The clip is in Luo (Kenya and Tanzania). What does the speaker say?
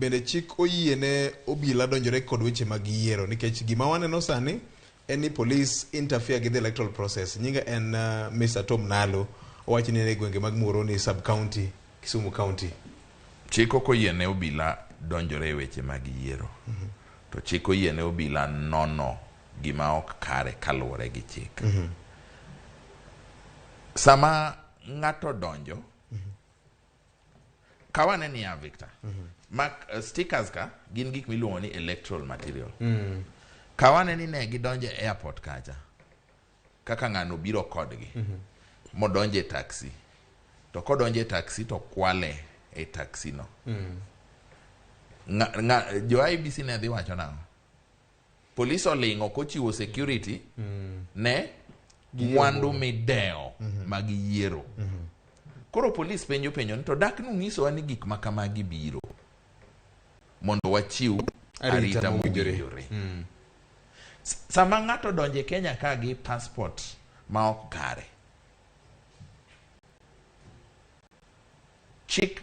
Bende chik oyie ne obila donjore kod weche mag yiero nikech gima waneno sani en ni police interfere gi the electoral process. Nyinga en Mr. Tom Nalo, owacho ni en e gwenge mag Muhoroni sub county, Kisumu County. Chik ok oyie ne obila donjore e weche mag yiero. To chik oyie ne obila nono gima ok kare kaluwore gi chik. Sama ng'ato donjo, kaw ane niya Victor, mak stickers ka gin gik miluongo ni electoral material. Kaw ane ni ne gidonjo e airport kacha, kaka ng'ano biro kodgi, modonjo e taxi. To kodonjo e taxi to kwale e taxi no. Jo IEBC ne dhi wacho nang'o? Polis oling' ok ochiwo security ne mwandu midewo mag yiero. Koro polis penjo penjo ni to dak nung'isowa ni gik ma kamagi biro mondo wachiw Arita arita mowinjore. mowinjore. Sama ng'ato donjo e Kenya ka gi passport ma ok kare, chik